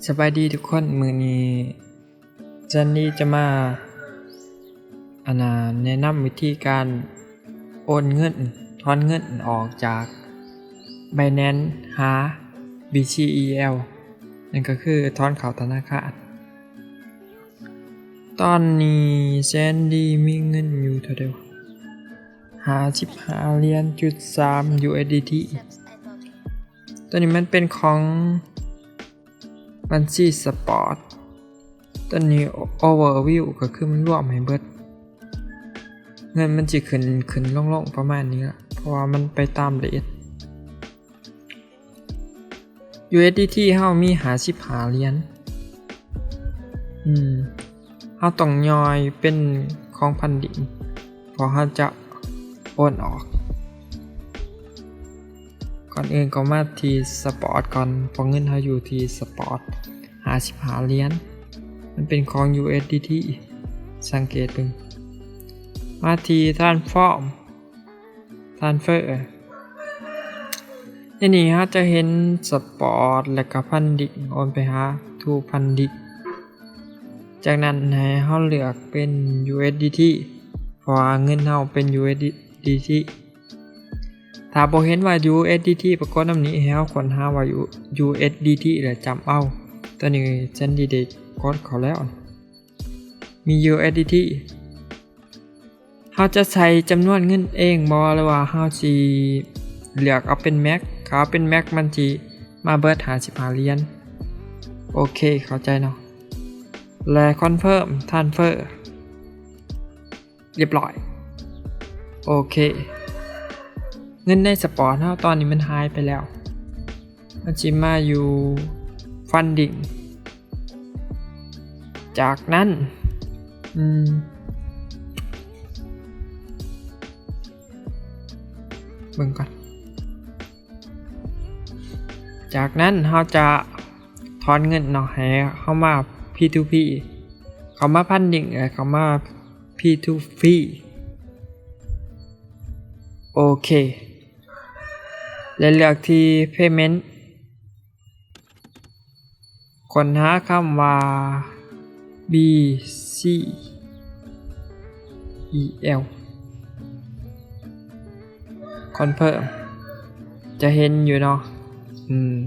ສະບາຍດີທຸກຄົນ, ມື້ນີ້ແຊນດີຈະມາ ອັນນ່າ ແນະນຳວິທີການໂອນເງິນ, ຖອນເງິນອອກຈາກ Binance ຫາ BCEL, ນັ້ນກໍຄືຖອນເຂົ້າທະນາຄານ. ຕອນນີ້ແຊນດີມີເງິນຢູ່ເທົ່າໃດວະ? ຫ້າສິບຫ້າຫຼຽນຈຸດສາມ USDT. ຕົວນີ້ມັນເປັນຂອງບັນຊີ Spot. ຕົວນີ້ Overview ກໍຄືມັນລວມໃຫ້ເບິດ. ເງິນມັນຊິຂຶ້ນ ຂຶ້ນລົງໆ ປະມານນີ້ລະ ເພາະວ່າມັນໄປຕາມເຣດ. USDT ເຮົາມີຫ້າສິບຫ້າຫຼຽນ. ອືມ ເຮົາຕ້ອງຍ່ອຍເປັນຂອງ Funding ເພາະເຮົາຈະໂອນອອກ. ກ່ອນອື່ນກໍມາທີ່ Spot ກ່ອນ, ເພາະເງິນເຮົາຢູ່ທີ່ Spot ຫ້າສິບຫ້າຫຼຽນ. ມັນເປັນຂອງ USDT. ສັງເກດເບິ່ງ. ມາທີ່ Transform Transfer. ໃນນີ້ເຮົາຈະເຫັນ Spot ແລະກະ Funding ໂອນໄປຫາ To Funding. ຈາກນັ້ນໃຫ້ເຮົາເລືອກເປັນ USDT ເພາະວ່າເງິນເຮົາເປັນ USDT. ຖ້າບໍ່ເຫັນວ່າ USDT ປາກົດນຳນີ້ ໃຫ້ເຮົາຄົ້ນຫາວ່າ USDT ແລ້ວຈຳເອົາ. ຕອນນີ້ແຊນດີໄດ້ກົດເຂົ້າແລ້ວ ມີ USDT. ເຮົາຈະໃສ່ຈຳນວນເງິນເອງບໍ່ ຫຼືວ່າເຮົາຊິເລືອກເອົາເປັນ Max? ຖ້າເອົາເປັນ Max ມັນຊິມາເບິດຫ້າສິບຫ້າຫຼຽນ. ໂອເຄ ເຂົ້າໃຈເນາະ. ແລະ Confirm Transfer. ຮຽບຮ້ອຍ. ໂອເຄ ເງິນໃນ Spot ເຮົາຕອນນີ້ມັນຫາຍໄປແລ້ວ. ມັນຊິມາຢູ່ Funding. ຈາກນັ້ນ ອືມ ເບິ່ງກ່ອນ. ຈາກນັ້ນເຮົາຈະຖອນເງິນເນາະ ໃຫ້ເຮົາມາ P two P, ເຂົ້າມາ Funding ແລະ ເຂົ້າມາ P two P. ໂອເຄ ແລະ ເລືອກທີ່ Payment. ຄົ້ນຫາຄຳວ່າ BCEL. Confirm. ຈະເຫັນຢູ່ເນາະ. ອືມ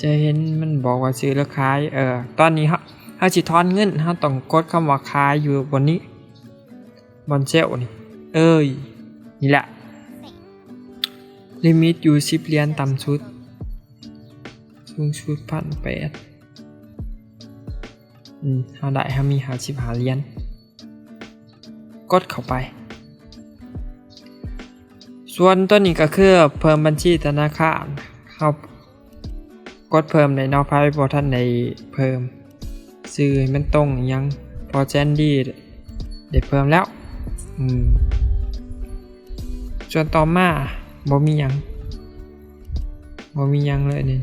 ຈະເຫັນມັນບອກວ່າຊື້ ຫຼື ຂາຍ. ເອີ ຕອນນີ້ເຮົາ ເຮົາຊິຖອນເງິນ, ເຮົາຕ້ອງກົດຄຳວ່າຂາຍຢູ່ບ່ອນນີ້. ບ່ອນເຊວນີ້ ເອີຍ ນີ້ແຫຼະ. ລິມິດຢູ່ສິບຫຼຽນ ຕ່ຳສຸດ, ສູງສຸດພັນແປດ. ອືມ ເຮົາໄດ້ ເຮົາມີຫ້າສິບຫ້າຫຼຽນ. ກົດເຂົ້າໄປ. ສ່ວນຕົວນີ້ກໍຄືເພີ່ມບັນຊີທະນາຄານ. ເຮົາ ກົດເພີ່ມໄດ້ເນາະ, ໃຜບໍ່ທັນໄດ້ເພີ່ມຊື່ໃຫ້ມັນຕົງອີ່ຫຍັງ ເພາະແຊນດີໄດ້ເພີ່ມແລ້ວ. ອືມ ສ່ວນຕໍ່ມາບໍ່ມີຫຍັງ, ບໍ່ມີຫຍັງເລີຍນີ້.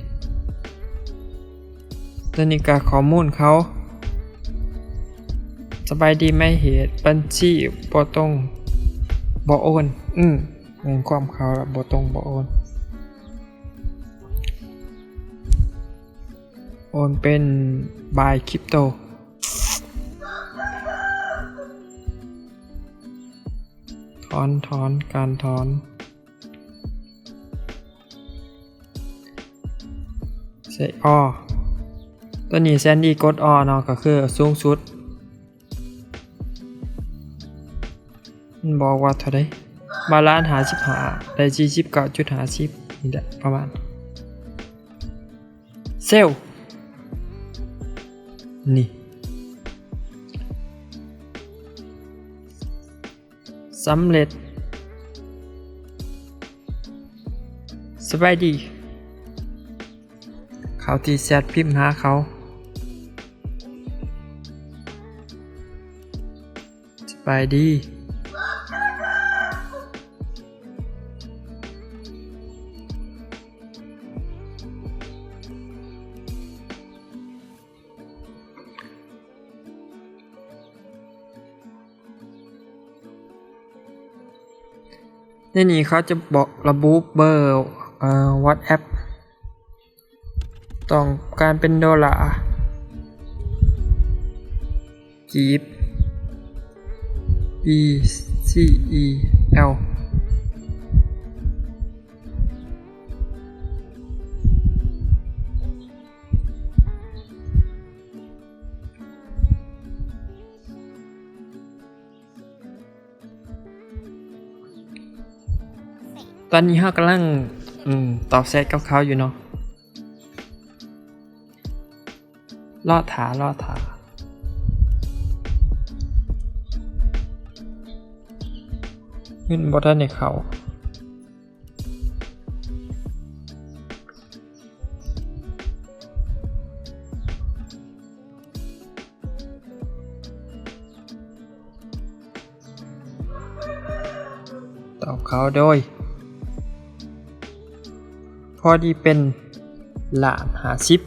ຕົວນີ້ກໍຂໍ້ມູນເຂົາ. ສະບາຍດີ, ໝາຍເຫດບັນຊີບໍ່ຕົງ, ບໍ່ໂອນ. ອືມ ແມ່ນຄວາມເຂົາ ບໍ່ຕົງ ບໍ່ໂອນ. ໂອນເປັນ Binance Crypto. ຖອນ, ຖອນ, ການຖອນ. ໃສ່ All. ຕົວນີ້ແຊນດີກົດ All ເນາະ, ກໍຄືສູງສຸດ. ມັນບອກວ່າເທົ່າໃດ? Balance ຫ້າສິບຫ້າ ໄດ້ສີ່ສິບເກົ້າຈຸດຫ້າສິບ ນີ້ແຫຼະ ປະມານ. Sell ນີ້ ສຳເລັດ. ສະບາຍດີ. ເຂົ້າທີ່ແຊັດ ພິມຫາເຂົາ. ສະບາຍດີ. ໃນນີ້ເຂົາຈະບອກ ລະບຸເບີ ເອີ WhatsApp. ຕ້ອງການເປັນໂດລາ ກີບ B C E L ຕອນນີ້ເຮົາກຳລັງ ອືມ ຕອບແຊັດກັບເຂົາຢູ່ເນາະ. ລໍຖ້າ ລໍຖ້າ ເງິນບໍ່ທັນໄດ້ເຂົ້າ. ຕອບເຂົາໂດຍ ພໍດີເປັນລ້ານຫ້າສິບ.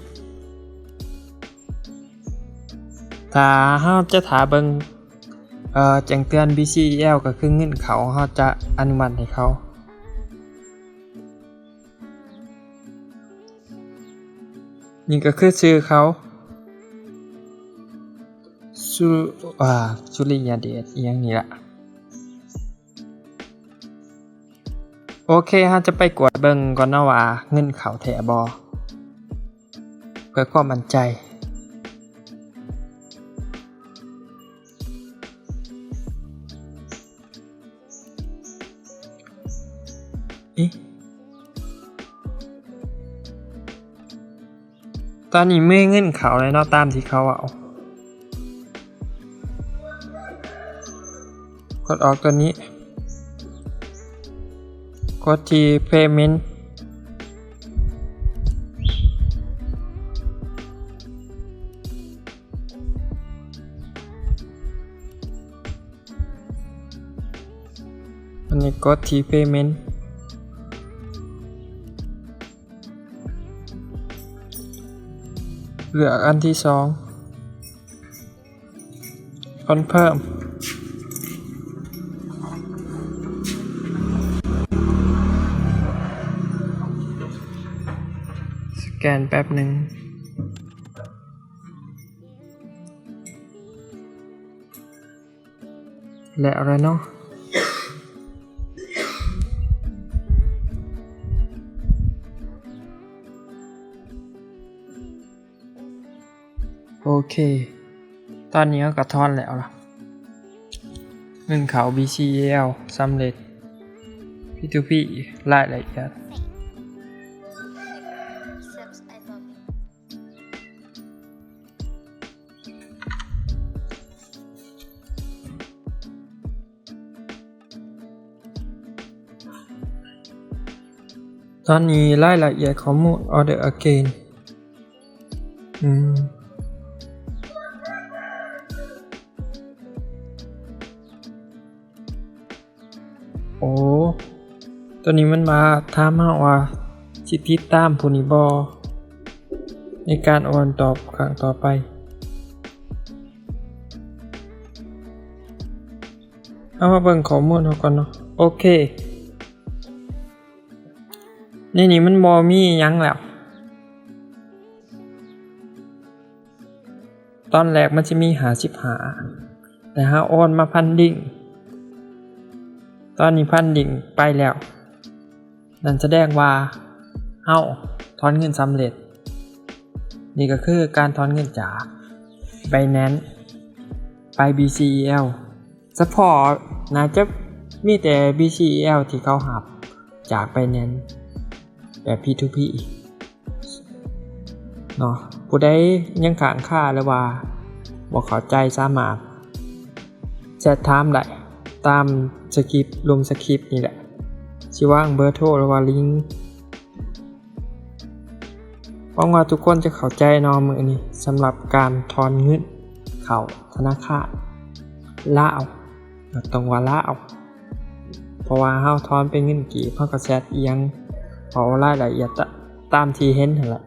ຖ້າເຮົາຈະຖ້າເບິ່ງ ເອີ ແຈ້ງເຕືອນ B C E L ກໍຄືເງິນເຂົ້າ ເຮົາຈະອະນຸມັດໃຫ້ເຂົາ. ນີ້ກໍຄືຊື່ເຂົາ ສຸ ອ່າ ສຸລິຍະເດດ ອີ່ຫຍັງນີ້ລະ. ໂອເຄ ເຮົາຈະໄປກວດເບິ່ງກ່ອນເນາະວ່າເງິນເຂົ້າແທ້ບໍ່ ເພື່ອຄວາມໝັ້ນໃຈ. ເອະ ຕອນນີ້ມີເງິນເຂົ້າແລ້ວເນາະ ຕາມທີ່ເຂົາເວົ້າ. ກົດອອກຕົວນີ້ ກົດທີ່ Payment. ອັນນີ້ກົດທີ່ Payment ເລືອກອັນທີສອງ Confirm. ສະແກນແປັບໜຶ່ງ. ແລ້ວລະເນາະ. ໂອເຄ ຕອນນີ້ເຮົາກໍຖອນແລ້ວລະ ເງິນເຂົ້າ B C E L ສຳເລັດ. P two P ລາຍລະອຽດ. ຕອນນີ້ລາຍລະອຽດຂໍ້ມູນ Order again. ອືມ ໂອ້ ໂຕນີ້ມັນມາຖາມເຮົາວ່າ ຊິຕິດຕາມຜູ້ນີ້ບໍ່ ໃນການໂອນຕອບຄັ້ງຕໍ່ໄປ. ເຮົາມາເບິ່ງຂໍ້ມູນເຮົາກ່ອນເນາະ. ໂອເຄ ໃນນີ້ມັນບໍ່ມີຫຍັງແລ້ວ. ຕອນແລກມັນຊິມີຫ້າສິບຫ້າ ແຕ່ເຮົາໂອນມາພັນດິ້ງ ຕອນນີ້ພັນດິ້ງໄປແລ້ວ ນັ້ນສະແດງວ່າເຮົາຖອນເງິນສຳເລັດ. ນີ້ກໍຄືການຖອນເງິນຈາກ Binance ໄປ B C E L. ສະເພາະໜ້າຈະມີແຕ່ B C E L ທີ່ເຂົາຮັບຈາກ Binance ແບບ P two P ເນາະ. ຜູ້ໃດຍັງຄ້າງຄາ ຫຼືວ່າບໍ່ເຂົ້າໃຈ ສາມາດແຊັດຖາມໄດ້ຕາມສະຄຣິບ ລຸ່ມສະຄຣິບນີ້ແຫຼະ ຊິວາງເບີໂທ ຫຼືວ່າລິ້ງ. ຫວັງວ່າທຸກຄົນຈະເຂົ້າໃຈເນາະ ມື້ນີ້ສຳລັບການຖອນເງິນເຂົ້າທະນາຄານລາວ ຕ້ອງວ່າລາວ ເພາະວ່າເຮົາຖອນເປັນເງິນກີບ ເຮົາກໍແຊັດອີ່ຫຍັງ ເວົ້າລາຍລະອຽດຕາ ຕາມທີ່ເຫັນຫັ້ນລະ.